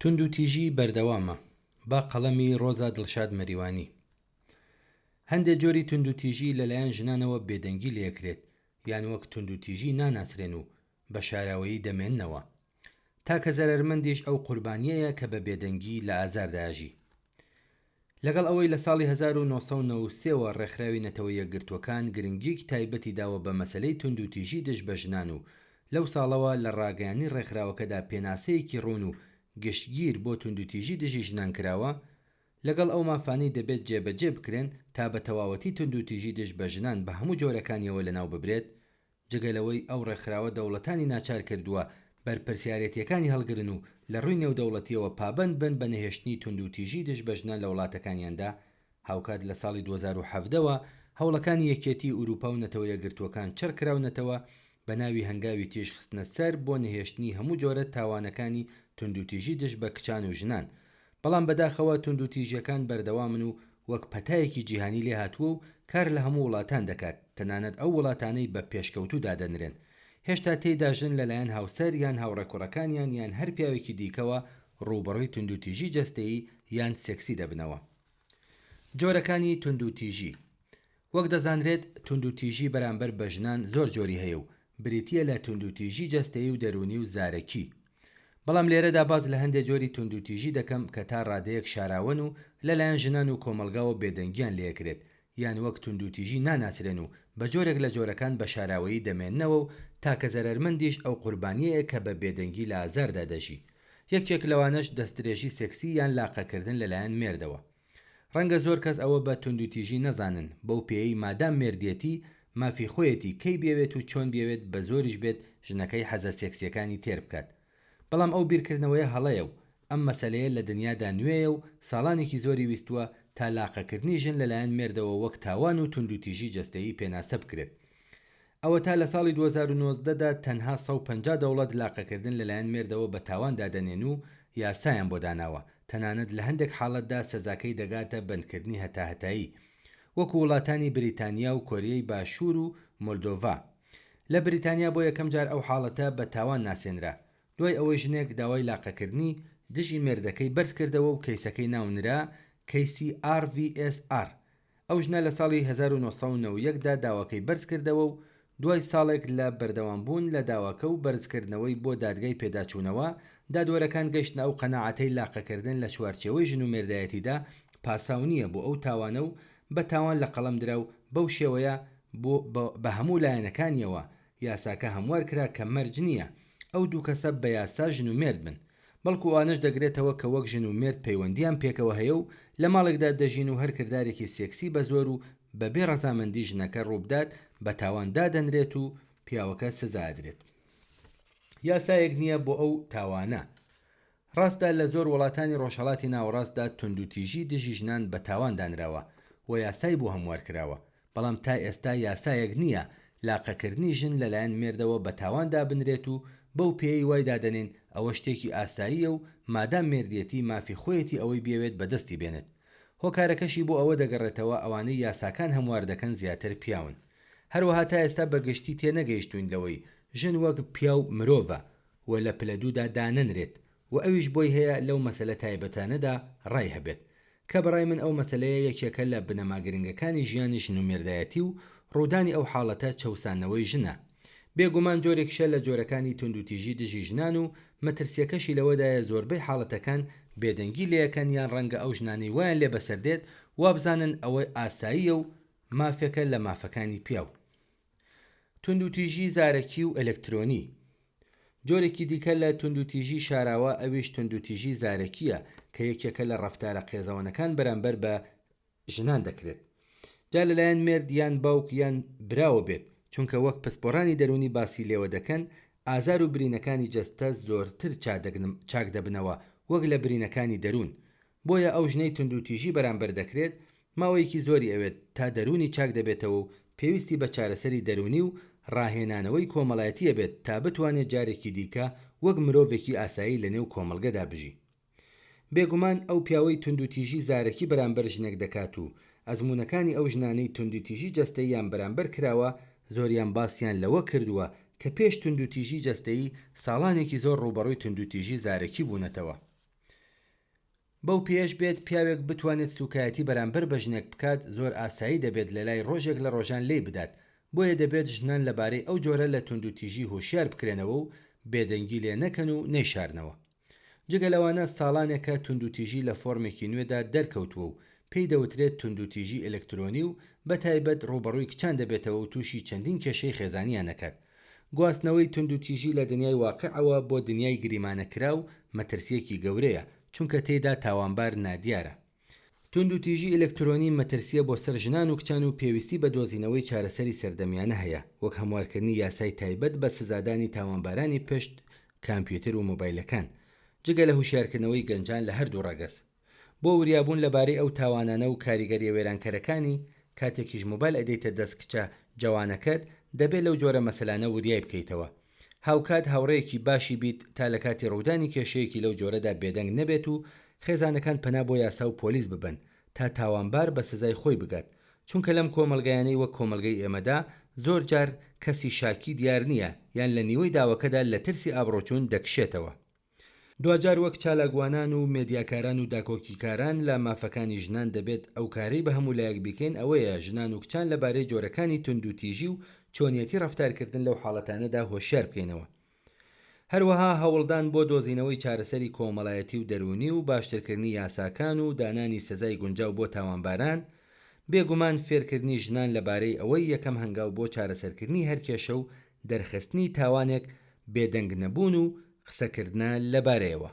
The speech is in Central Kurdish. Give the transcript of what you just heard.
توندوتیژی بەردەوامە، بە قەڵەمی ڕۆزا دڵشاد مەریوانی. هەندێ جۆری توندوتیژی لەلایەن ژنانەوە بێدەنگی لێکرێت یان وەک توندوتیژی ناناسرێن و بە شاراوەیی دەمێننەوە. تاکە زەرەرمەندیش ئەو قوربانییەیە کە بە بێدەنگی لە ئازاردا ئەژی. لەگەڵ ئەوەی لە ساڵی 1993 وە ڕێکخراوی نەتەوە یەکگرتووەکان گرنگییەکی تایبەتی داوە بە مەسەلەی توندوتیژی دژ بە ژنان و لەو ساڵەوە لە ڕاگەیاندنی ڕێکخراوەکەدا پێناسەیەکی ڕوون و گشتگیر بۆ توندوتیژی دژی ژنان کراوە، لەگەڵ ئەو مافانەی دەبێت جێبەجێ بکرێن تا بە تەواوەتی توندوتیژی دژ بە ژنان بە هەموو جۆرەکانیەوە لەناو ببرێت، جگە لەوەی ئەو ڕێکخراوە دەوڵەتانی ناچار کردووە بەرپرسیارێتییەکانی هەڵگرن و لە ڕووی نێودەوڵەتییەوە پابەند بن بە نەهێشتنی توندوتیژی دژ بە ژنان لە وڵاتەکانیاندا، هاوکات لە ساڵی 2017 وە هەوڵەکانی یەکێتیی ئورووپا و نەتەوە یەکگرتووەکان چڕ کراونەتەوە بە ناوی هەنگاوی تیژ خستنە سەر بۆ نەهێشتنی هەموو جۆرە تاوانەکانی توندوتیژی دژ بە کچان و ژنان بەڵام بەداخەوە توندوتیژیەکان بەردەوامن و وەک پەتایەکی جیهانی لێهاتووە و کار لە هەموو وڵاتان دەکات تەنانەت ئەو وڵاتانەی بە پێشکەوتوو دادەنرێن هێشتا تێیدا ژن لەلایەن هاوسەر یان هاوڕێ کوڕەکانیان یان هەر پیاوێکی دیکەوە ڕووبەڕووی توندوتیژی جەستەیی یان سێکسی دەبنەوە. جۆرەکانی توندوتیژی وەک دەزانرێت توندوتیژی بەرامبەر بە ژنان زۆر جۆری هەیە و بریتییە لە توندوتیژی جەستەیی و دەروونی و زارەکی. بەڵام لێرەدا باس لە هەندێ جۆری توندوتیژی دەکەم کە تا ڕادەیەک شاراوەن و لەلایەن ژنان و کۆمەڵگاوە بێدەنگیان لێکرێت یان وەک توندوتیژی ناناسرێن و بە جۆرێک لە جۆرەکان بە شاراوەیی دەمێننەوە و تاکە زەرەرمەندیش ئەو قوربانییەیە کە بە بێدەنگی لە ئازاردا دەژی. یەکێک لەوانەش دەستدرێژی سێکسی یان لاقەکردن لەلایەن مێردەوە. ڕەنگە زۆر کەس ئەوە بە توندوتیژی نەزانن، بەو پێیەی مادام مێردیەتی، مافی خۆیەتی کەی بیەوێت و چۆن بیەوێت بە زۆریش بێت ژنەکەی حەزە سێکسیەکانی تێر بکات. بەڵام ئەو بیرکردنەوەیە هەڵەیە و ئەم مەسەلەیە لە دنیادا نوێیە و ساڵانێکی زۆری ویستووە تا لاقەکردنی ژن لەلایەن مێردەوە وەک تاوان و توندوتیژی جەستەیی پێناسە بکرێت. ئەوەتا لە ساڵی 2019 دا تەنها 150 دەوڵەت لاقەکردن لەلایەن مێردەوە بە تاوان دادەنێن و یاسایان بۆ داناوە، تەنانەت لە هەندێک حاڵەتدا سەزاکەی دەگاتە بەندکردنی هەتاهەتایی. وەکو وڵاتانی بریتانیا و کۆریەی باشوور و مۆلدۆڤا. لە بریتانیا بۆ یەکەم جار ئەو حاڵەتە بە تاوان ناسێنرا دوای ئەوەی ژنێک داوای لاقەکردنی دژی مێردەکەی بەرزکردەوە و کەیسەکەی ناونرا کەیسی RVSR ئەو ژنە لە ساڵی 1991 دا داواکەی بەرزکردەوە و دوای ساڵێک لە بەردەوامبوون لە داواکە و بەرزکردنەوەی بۆ دادگای پێداچوونەوە، دادوەرەکان گەیشتنە ئەو قەناعەتەی لاقەکردن لە چوارچێوەی ژن و مێردایەتیدا پاساو نییە بۆ ئەو تاوانە و بە تاوان لە قەڵەم درا و بەو شێوەیە بۆ بە هەموو لایەنەکانیەوە یاساکە هەموار کرا کە مەرج نییە ئەو دوو کەسە بە یاسا ژن و مێرد بن بەڵکو ئەوانەش دەگرێتەوە کە وەک ژن و مێرد پەیوەندییان پێکەوە هەیە و لە ماڵێکدا دەژین و هەر کردارێکی سێکسی بە زۆر و بە بێ ڕەزامەندی ژنەکە ڕووبدات بە تاوان دادەنرێت و پیاوەکە سزا ئەدرێت. یاسایەک نییە بۆ ئەو تاوانە. ڕاستە لە زۆر وڵاتانی ڕۆژهەڵاتی ناوەڕاستدا توندوتیژی دژی ژنان بە تاوان دانراوە و یاسای بۆ هەموار کراوە، بەڵام تا ئێستا یاسایەک نییە لاقەکردنی ژن لەلایەن مێردەوە بە تاوان دابنرێت و بەو پێیەی وای دادەنێن ئەوە شتێکی ئاساییە و مادام مێردیەتی مافی خۆیەتی ئەوەی بیەوێت بەدەستی بێنێت. هۆکارەکەشی بۆ ئەوە دەگەڕێتەوە ئەوانەی یاساکان هەموار دەکەن زیاتر پیاون. هەروەها تا ئێستا بە گشتی تێنەگەیشتووین لەوەی ژن وەک پیاو مرۆڤە و لە پلە دوودا دانەنرێت و ئەویش بۆی هەیە لەو مەسەلە تایبەتانەدا ڕای هەبێت کە بەڕای من ئەو مەسەلەیە یەکێکە لە بنەما گرنگەکانی ژیانی ژن و مێردایەتی و ڕوودانی ئەو حاڵەتە چەوساندنەوەی ژنە بێگومان جۆرێکیشە لە جۆرەکانی توندوتیژی دژی ژنان و مەترسیەکەشی لەوەدایە زۆربەی حاڵەتەکان بێدەنگی لێیەکەن یان ڕەنگە ئەو ژنانەی وایان لێ بەسەر دێت وابزانن ئەوە ئاساییە و مافێکە لە مافەکانی پیاو. توندوتیژی زارەکی و ئەلکترۆنی، جۆرێکی دیکە لە توندوتیژی شاراوە ئەویش توندوتیژی زارەکییە کە یەکێکە لە ڕەفتارە قێزەوەنەکان بەرامبەر بە ژنان دەکرێت جا لەلایەن مێرد یان باوک یان براوە بێت چونکە وەک پسپۆڕانی دەروونی باسی لێوە دەکەن ئازار و برینەکانی جەستە زۆرتر چاک دەبنەوە وەک لە برینەکانی دەروون بۆیە ئەو ژنەی توندوتیژی بەرامبەر دەکرێت ماوەیەکی زۆری ئەوێت تا دەروونی چاک دەبێتەوە و پێویستی بە چارەسەری دەروونی و ڕاهێنانەوەی کۆمەڵایەتی ئەبێت تا بتوانێت جارێکی دیکە وەک مرۆڤێکی ئاسایی لەنێو کۆمەڵگەدا بژی. بێگومان ئەو پیاوەی توندوتیژی زارەکی بەرامبەر ژنێک دەکات و ئەزموونەکانی ئەو ژنانەی توندوتیژی جەستەییان بەرامبەر کراوە زۆریان باسیان لەوە کردووە کە پێش توندوتیژی جەستەیی ساڵانێکی زۆر ڕووبەڕووی توندوتیژی زارەکی بوونەتەوە. بەو پێیەش بێت پیاوێک بتوانێت سوکایەتی بەرامبەر بە ژنێک بکات زۆر ئاسایی دەبێت لەلای ڕۆژێک لە ڕۆژان لێی بدات، بۆیە دەبێت ژنان لەبارەی ئەو جۆرە لە توندوتیژی هۆشیار بکرێنەوە و بێدەنگی لێ نەکەن و نەیشارنەوە. جگە لەوانە ساڵانێکە توندوتیژی لە فۆرمێکی نوێدا دەرکەوتووە و پێی دەوترێت توندوتیژی ئەلکترۆنی و بەتایبەت ڕووبەڕووی کچان دەبێتەوە و تووشی چەندین کێشەی خێزانیان ئەکات. گواستنەوەی توندوتیژی لە دنیای واقیعەوە بۆ دنیای گریمانەکراو مەترسییەکی گەورەیە، چونکە تێیدا تاوانبار نادیارە. توندوتیژی ئەلکترۆنی مەترسییە بۆ سەر ژنان و کچان و پێویستی بە دۆزینەوەی چارەسەری سەردەمیانە هەیە، وەک هەموارکردنی یاسای تایبەت بە سزادانی تاوانبارانی پشت کامپیوتەر و مۆبایلەکان، جگە لە هوشیارکردنەوەی گەنجان لە هەردوو ڕەگەز. بۆ وریابوون لەبارەی ئەو تاوانانە و کاریگەریە وێرانکەرەکانی، کاتێکیش مۆبایل ئەدەیتە دەست کچە جەوانەکەت، دەبێ لەو جۆرە مەسەلانە وریای بکەیتەوە. هاوکات هاوڕێیەکی باشی بیت تا لەکاتی ڕوودانی کێشەیەکی لەو جۆرەدا بێدەنگ نەبێت و خێزانەکان پەنا بۆ یاسا و پۆلیس ببەن تا تاوانبار بە سزای خۆی بگات چونکە لەم کۆمەڵگایانەی وەک کۆمەڵگەی ئێمەدا زۆر جار کەسی شاکی دیار نییە یان لە نیوەی داوەکەدا لە ترسی ئابڕوچوون دەکشێتەوە. دواجار وەک چالاکوانان و مێدیاکاران و داکۆکیکاران لە مافەکانی ژنان دەبێت ئەو کارەی بە هەموو لایەک بیکەین ئەوەیە ژنان و کچان لەبارەی جۆرەکانی توندوتیژی و چۆنیەتی ڕەفتارکردن لەو حاڵەتانەدا هۆشیار بکەینەوە. هەروەها هەوڵدان بۆ دۆزینەوەی چارەسەری کۆمەڵایەتی و دەروونی و باشترکردنی یاساکان و دانانی سزای گونجاو بۆ تاوانباران، بێگومان فێرکردنی ژنان لەبارەی ئەوەی یەکەم هەنگاو بۆ چارەسەرکردنی هەر کێشە و دەرخستنی تاوانێک بێدەنگ نەبوون و قسەکردنە لەبارەیەوە.